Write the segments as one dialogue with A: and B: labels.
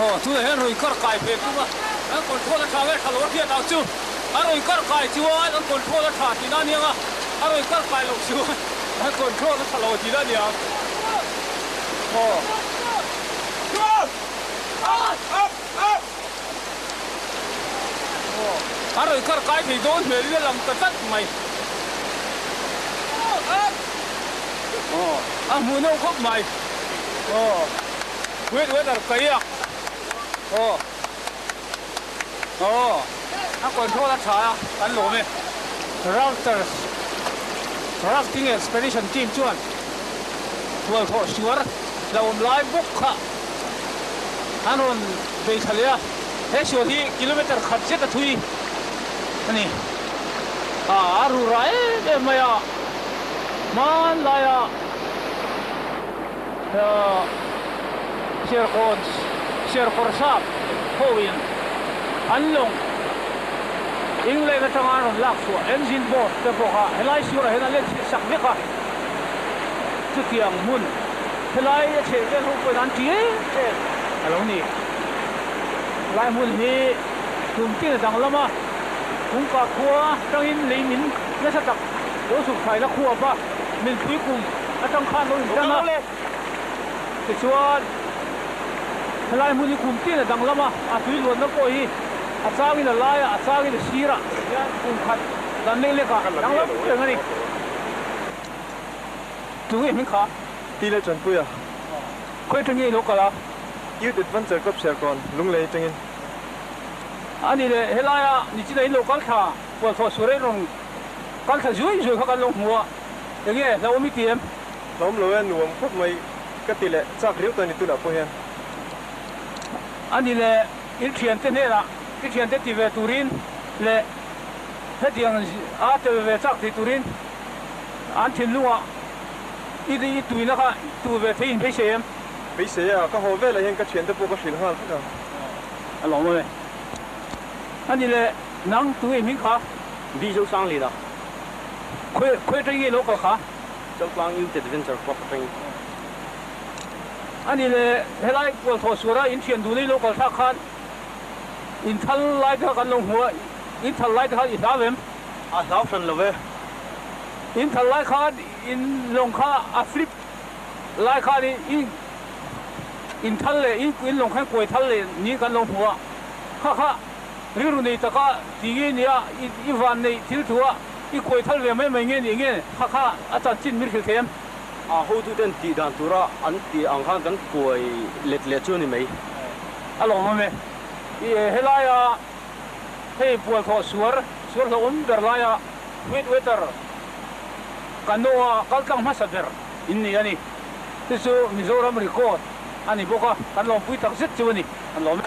A: Aw tunah hian rawn kar kai ve tum a, an control a tha nge tha lo a hriat ang chu. A rawn kar kai chuan an control a tha tihna a niang a, a rawn kar kai loh chuan an control a tha lo tihna a niang. Aw. A rawn kar kai thei dawn hmel in a lang ta tlat mai. Aw, a hmuh neuh khawp mai. Aw, wet weather kai a. Aw, aw, a control a tha a, kan lawm e. Rafters, Rafting Expedition team chuan Hualthawh suar hlauhawm lai bawk kha an rawn bei thla leh a, he sual hi kilometre khat zet a thui a ni. A ru rah em em mai a, hmanlaia Serkawn Serkawr sap hoin an lawng England atanga an rawn lak chhuah engine boat te pawh kha helai suarah hian an lenchilh sak vek a, chutiang hmun helai a chheh vel ho pawhin an ti em em a lo ni. Helai hmun hi kum tin a danglam a, Kungka khua atangin lei min nasa tak lo chhuk thlaina khuap a, minpui kum atang khan lo intan a, tichuan helai hmun hi kum tin a danglam a, a tui luanna pawh hi a changin a lai a, a changin a sir a, hian kum khat dan lek lek ah danglam reng a ni. Tunge hming kha?
B: Ti leh Chanpui a.
A: Khawi atangin i lo kal a?
B: Youth Adventure Club Serkawn, Lunglei atangin.
A: A ni leh, helaia nichina in lo kal thla, Pualthawh Suarei rawn kal thla zui zui kha kan lo hmu a, enge hlauhawm i ti em?
B: Hlauhawm lo e, nuam khawp mai ka ti leh chak riau ta ni tunah pawh hian.
A: A ni leh, in thiante hnenah i thiante ti ve turin leh hetiang a tel ve chak thei turin an thinlungah i i tuina kha tu ve thei in beisei em?
B: Beisei a, ka haw velah hian ka thiante pawh ka hrilh nghal vek ang.
A: A lawm awm e. A ni le, nang tu i hming kha?
C: Bizo Sanglina.
A: Khawi khawi atangin nge lo kal kha?
C: Chaltlang Youth Adventure Club atangin.
A: A ni le, helai Pualthawh suara in thian duhna i lo kal thlak khan in thal lai te kha kan lo hmu a, in thal lai te kha i hlau em?
C: A hlau hran lo e.
A: In thal lai khan in lawng kha a flip lai khan i in thal leh in lawng khan kuai thal leh ni kan lo hmu a, kha kha rilru nei taka ti nge nia i van neih thil thu a i kuai thal ve mai mai nge nih nge kha kha a chanchin min hrilh thei em?
C: A hotuten tih dan tura an tih ang khan kan kuai let leh chu a ni mai.
A: A lawmawm e. I helaia hei Pualthawh suar suar hlauhawm ber laia wet weather canoe-a kal tlang hmasa ber in ni a ni. Chu chu Mizoram record a ni bawk a, kan lawmpui tak zet chu a ni. Kan lawm e.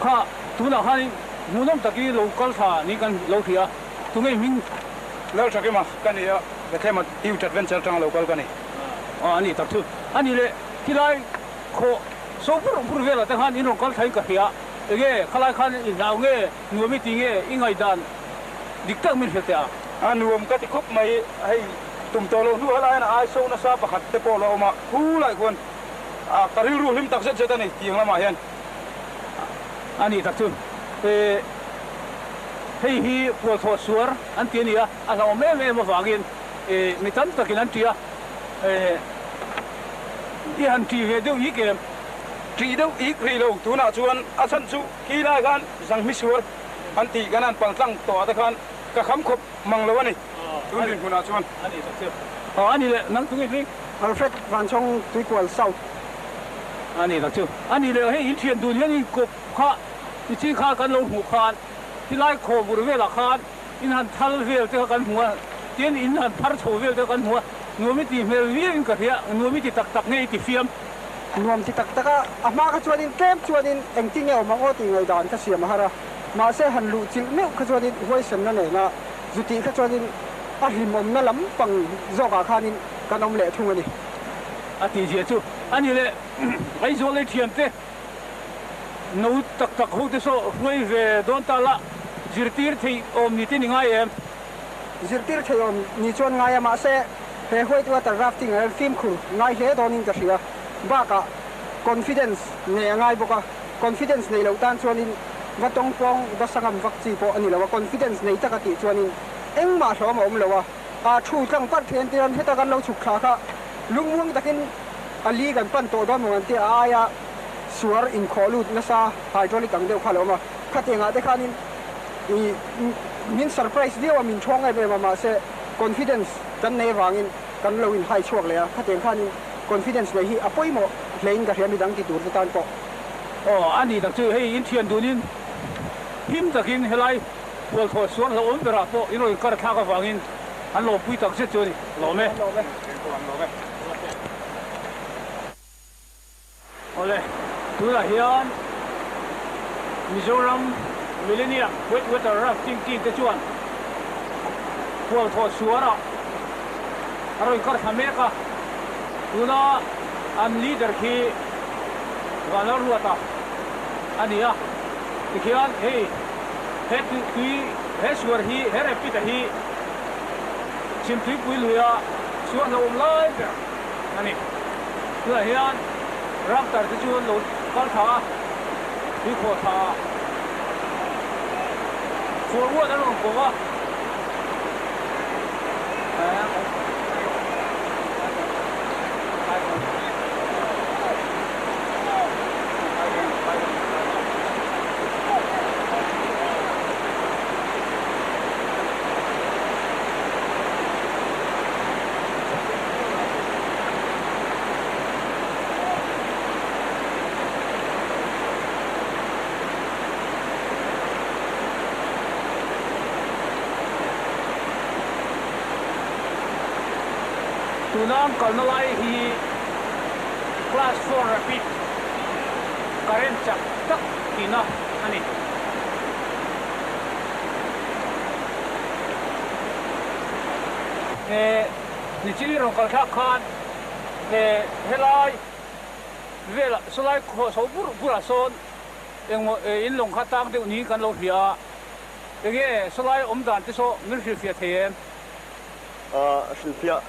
A: Kha tunah khan hmuhnawm takin lo kal tha niin kan lo hria a, tunge hming?
B: Lalthakima ka ni a, Bethlehem-a Youth Adventure atanga lo kal ka ni.
A: Aw a ni tak chu. A ni le, khilai khawh so pur pur velah te khan in rawn kal thain ka hria. Enge khalai khan i hlau nge, nuam i ti nge, i ngaihdan dik tak min hrilh teh a?
B: A nuam ka ti khawp mai, hei tum tawh loh hnu helaiin a ai so nasa pakhat te pawh la awm a, khu lai khuan ka rilru hlim tak zet zet a ni tiang lamah hian.
A: A ni tak chu, hei hi Pualthawh suar an ti a ni a, a hlauhawm em em avangin mi tam takin an ṭih a, i han ṭih ve deuh ik em?
B: Ṭih deuh ik rih lo, tunah chuan a chhan chu khi lai khan zanghmi suar an tih kan han paltlang tawh ah te khan ka kham khawp mang lo a ni, tun dinhmunah chuan.
A: A ni tak chu. Aw a ni le, nang tunge hming?
D: Alfred Vanchawng Tuikual South.
A: A ni tak chu. A ni le, hei in thian dun hian in kawp kha i chin kha kan lo hmuh khan tilai khaw bur velah khan in han thal vel te kha kan hmu a, tin in han phar chho vel te kha kan hmu a, nuam i ti hmel viau in ka hria, nuam i ti tak tak nge i ti fiam?
D: Nuam ti tak tak a, a hma kha chuanin tlem chuanin engtin nge awm ang aw tih ngaihdan ka siam a har a, mahse han luh chilh meuh kha chuanin huaisenna nena zu tih kha chuanin a hlimawmna lampang zawkah khanin kan awm leh thung a ni.
A: A tihzia chu a ni leh Aizawl ei thiante no tak tak ho te saw hruai ve dawn ta la. Zirtir theih awm ni te ni ngai em?
D: Zirtir theih awm ni chuan ngai a, mahse he white water rafting ah hian fimkhur ngai hle dawnin ka hria. Bakah confidence nei a ngai bawk a, confidence nei loh tan chuanin va tawng pawng va sangam vak chi pawh a ni lo a, confidence nei taka tih chuanin engmah hlawm a awm lo a, a thu tlang parh thei an ti a, heta kan lo chhuk thla kha lungmuang takin a li kan pan tawh dawn maw an ti a, a aia suar inkhawh lut nasa hydraulic ang deuh kha a lo awm a. Khatiangah te khanin i min surprise viau a, min thawng em em a, mahse confidence kan nei avangin kan lo inhai chhuak leh a, khatiang khanin confidence nei hi a pawimawh hlein ka hria midang ti tur te tan pawh.
A: Aw, a ni tak chu hei inthian dunin him takin helai hualthawh sual hlauhawm berah pawh in rawn kar thlak avangin an lawmpui tak zet chu a ni. Lawm e. Awle, tunah hian Mizoram Millennium White Water Rafting Team te chuan Khualthawh suarah a rawn kar thla mek a, tuna an leader khi Vanlalruata a ni a, tikhian hei he tui he suar hi he rapid a hi Chhimtuipui luia suar hlauhawm lai ber a ni. Tunah hian Raptor te chu an lo kal thla a, tuikhawh thla a, forward an rawn kawm a. Tuna an kalna lai hi class 4 rapid current chak tak tihna a ni. Nichini rawn kal thlak khan helai velah sawlai khaw chho bur burah sawn engmaw in lawng kha tang deuh niin kan lo hria a, enge sawlai awm dan te saw min hrilhfiah thei em?
C: Hrilhfiah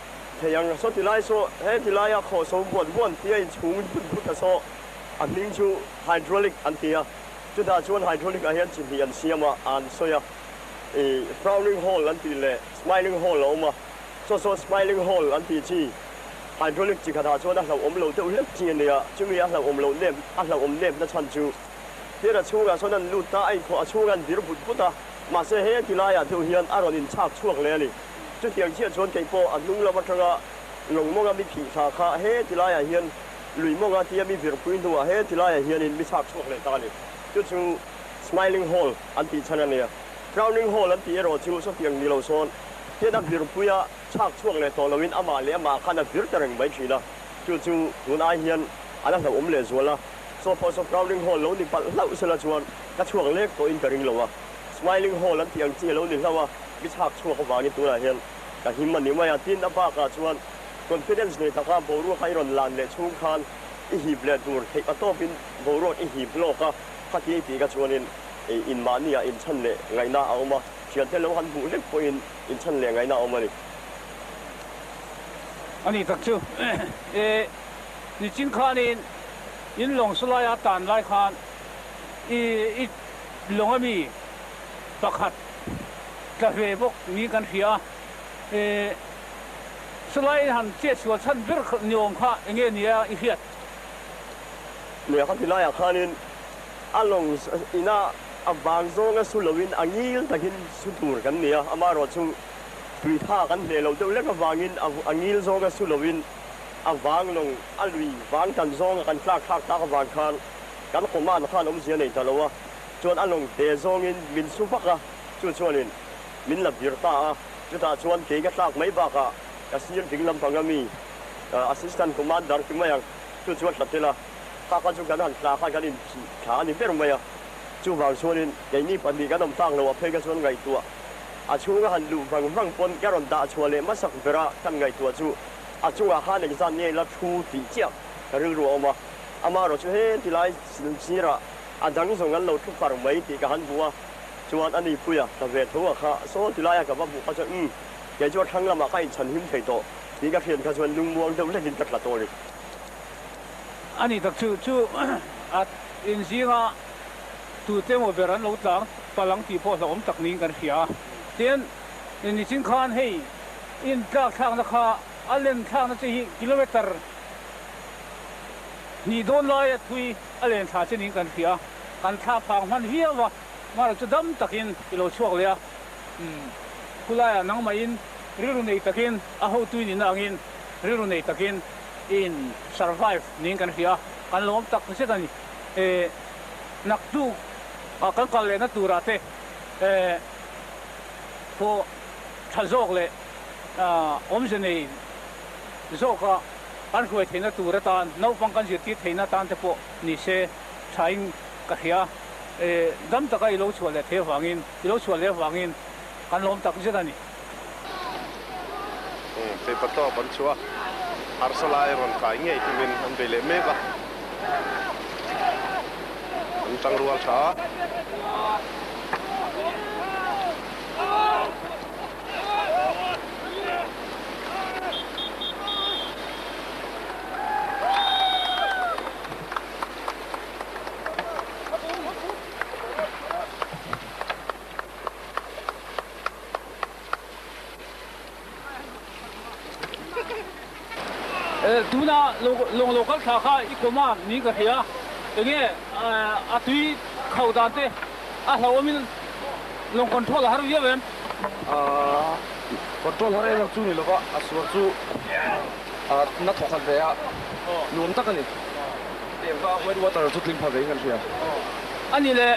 C: thei ang. Saw tilai saw he tilaia khaw chho buan buan tia inchhung but but a saw a hming chu hydraulic an ti a, chutah chuan hydraulic ah hian chi hnih an siam a, an sawi a. I Frowning Hole an tih leh Smiling Hole a awm a, chaw saw Smiling Hole an tih chi hydraulic chi khatah chuan a hlauhawm lo deuh hlek chi a ni a, chumi a hlauhawm loh nem a hlauhawm nem na chhan chu theatre chhungah sawn an lut ta a inkhawh a chhung an vir but but a, mahse he ti laiah deuh hian a rawn inchhak chhuak leh a ni. Chutiang chiah chuan kei pawh a hnung lam atanga lawng mawnga mi phih thla kha he ti laiah hian lui mawnga tia mi virpui hnuah he ti laiah hianin mi chhak chhuak leh ta a ni. Chu chu Smiling Hole an tih chhan a nia. Crowning Hall an tih erawh chu sawtiang ni lo sawn hian a virpuia chhak chhuak leh tawh loin amah leh amah khan a vir ta reng mai thin a, chu chu tun ai hian a la hlauhawm leh zual a. Saw pawh saw Crowning Hall lo ni palh hlauh sela chuan ka chhuak lek tawhin ka ring lo a, Smiling Hall an tih ang chi a lo ni hlauh a, mi chhak chhuak avangin tunah hian ka him a ni mai a. Tin, a bakah chuan confidence nei taka boruak a i rawn lan leh chhung khan i hip leh tur theih a tawpin boruak i hip lawk a, khati i tih ka chuanin In mahniah inchhan leh ngaihna a awm a, thiante lo han hmuh hlek pawhin inchhan leh ngaihna a awm a ni.
A: A ni tak chu e, nichin khanin in lawng sawlaia tan lai khan i i lawng ami pakhat tla ve bawk niin kan hria a, e sawlai han chetsual chhan ber ni awm kha enge nia i hriat?
C: Nia, khati laiah khanin A lawng ina a vang zawnga su loin a ngil takin su tur kan ni a, amaherawh chu tui tha kan hneh loh deuh lek avangin a ngil zawnga su loin a vang lawng a lui vang tan zawnga kan tlak thlak tak avang khan kan command khan awmzia nei ta lo a, chuan a lawng te zawngin min su vak a, chu chuanin min la vir ta a, chutah chuan kei ka tlak mai bakah ka sir ding lampang ami assistant commander ti mai ang chu chuan tla tel a. Kha kha chu kan han tla khan kan inphih thla a ni ber mai a, chuvang chuanin keini pahnih kan awm tak loh a phei kha chuan ngaihtuah a chhunga han luh vang vang pawn ka rawn dah chhuah leh hmasak bera kan ngaihtuah chu a chungah khan engzat nge la thu tih chiah ka rilru a awm a, amaherawh chu he tilai sirah a dang zawng an lo thu far mai tih ka han hmu a. Chuan ani puia ka ve tho a kha saw ti laia ka va hmuh kha chuan umm kei chu a thlang lamah ka inchhan him thei tawh tih ka hriat kha chuan lungmuang deuh hlekin ka tla tawh a ni.
A: Ani tak chu chu a inzinga tute emaw ber an lo tlang palang tih pawh hlauhawm tak niin kan hria a. Tin, nichin khan hei intlak thlakna kha a len thlakna che hi kilometre hnih dawn laia thui a len thla che niin kan hria a, kan thla phang hman viau a, mahlo chu dam takin i lo chhuak leh a, khulaiah nangmahin rilru nei takin a hotui nihna angin rilru nei takin i in survive niin kan hria a, kan lawm tak zet a ni. Naktuk ah kan kal lehna turah te pawh tha zawk leh awmze nei zawka kan hruai theihna tur atan naupang kan zirtir theihna atan te pawh ni se thain ka hria. Dam taka i lo chhuah leh theih avangin, i lo chhuah leh avangin kan lawm tak zet a ni.
E: Paper tawp an chhuah a, harsa lai rawn kai ngei tumin an bei leh mek a, an tangrual tha a.
A: Tuna lawng lo kal thla kha i command niin ka hria. Enge a tui kho dan te a hlauhawmin lawng control a har viau em?
F: Control har em em chu ni lova, a suar chu na thawk khat ve a, nuam tak a ni. Tiang kha white water chu tling pha ve in kan hria.
A: A ni le.